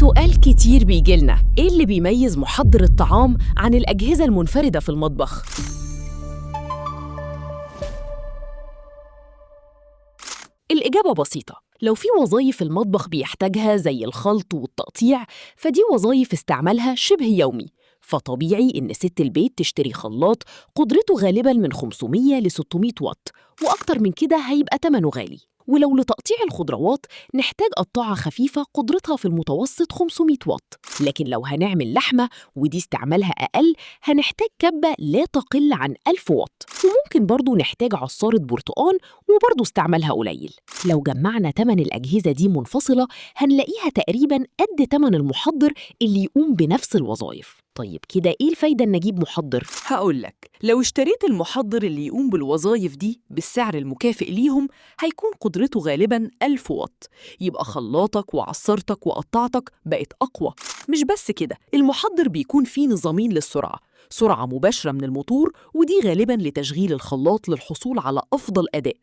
سؤال كتير بيجيلنا، إيه اللي بيميز محضر الطعام عن الأجهزة المنفردة في المطبخ؟ الإجابة بسيطة، لو في وظايف المطبخ بيحتاجها زي الخلط والتقطيع فدي وظايف استعمالها شبه يومي، فطبيعي إن ست البيت تشتري خلاط قدرته غالباً من 500 ل 600 واط، وأكتر من كده هيبقى تمنه غالي. ولو لتقطيع الخضروات نحتاج قطاعة خفيفة قدرتها في المتوسط 500 واط، لكن لو هنعمل لحمة ودي استعمالها أقل هنحتاج كبة لا تقل عن 1000 واط، وممكن برضو نحتاج عصارة برتقان وبرضو استعمالها قليل. لو جمعنا تمن الأجهزة دي منفصلة هنلاقيها تقريباً قد تمن المحضر اللي يقوم بنفس الوظائف. طيب كده إيه الفايدة إن أجيب محضر؟ هقولك، لو اشتريت المحضر اللي يقوم بالوظائف دي بالسعر المكافئ ليهم هيكون قدرته غالباً 1000 واط، يبقى خلاطك وعصارتك وقطعتك بقت أقوى. مش بس كده، المحضر بيكون فيه نظامين للسرعة، سرعة مباشرة من الموتور ودي غالباً لتشغيل الخلاط للحصول على أفضل أداء،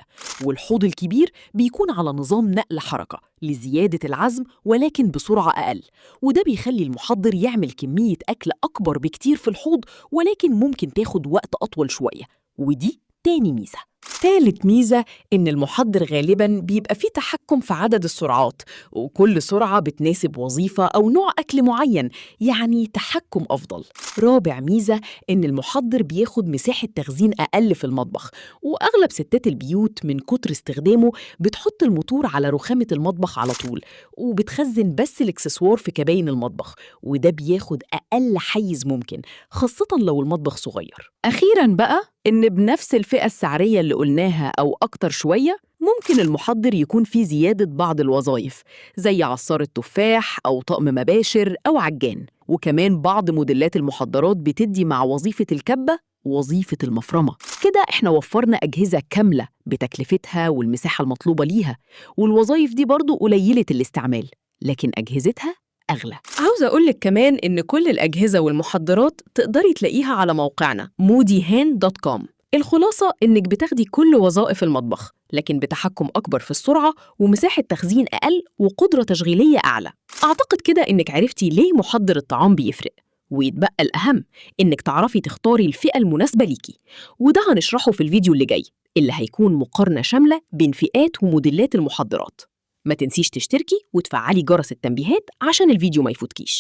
والحوض الكبير بيكون على نظام نقل حركة لزيادة العزم ولكن بسرعة أقل، وده بيخلي المحضر يعمل كمية أكل أكبر بكتير في الحوض ولكن ممكن تاخد وقت أطول شوية، ودي تاني ميزة. تالت ميزة إن المحضر غالباً بيبقى فيه تحكم في عدد السرعات، وكل سرعة بتناسب وظيفة أو نوع أكل معين، يعني تحكم أفضل. رابع ميزة إن المحضر بياخد مساحة تخزين أقل في المطبخ، وأغلب ستات البيوت من كتر استخدامه بتحط الموتور على رخامة المطبخ على طول، وبتخزن بس الإكسسوار في كباين المطبخ، وده بياخد أقل حيز ممكن، خاصة لو المطبخ صغير. أخيراً بقى إن بنفس الفئة السعرية اللي قلناها أو أكتر شوية ممكن المحضر يكون فيه زيادة بعض الوظائف زي عصارة تفاح أو طقم مباشر أو عجان، وكمان بعض موديلات المحضرات بتدي مع وظيفة الكبة وظيفة المفرمة. كده إحنا وفرنا أجهزة كاملة بتكلفتها والمساحة المطلوبة ليها، والوظائف دي برضو قليلة الاستعمال لكن أجهزتها أغلى. عاوزة أقولك كمان إن كل الأجهزة والمحضرات تقدري تلاقيها على موقعنا modyhan.com. الخلاصة إنك بتاخدي كل وظائف المطبخ لكن بتحكم أكبر في السرعة ومساحة تخزين أقل وقدرة تشغيلية أعلى. أعتقد كده إنك عرفتي ليه محضر الطعام بيفرق، ويتبقى الأهم إنك تعرفي تختاري الفئة المناسبة ليكي، وده هنشرحه في الفيديو اللي جاي اللي هيكون مقارنة شاملة بين فئات وموديلات المحضرات. ما تنسيش تشتركي وتفعلي جرس التنبيهات عشان الفيديو ما يفوتكيش.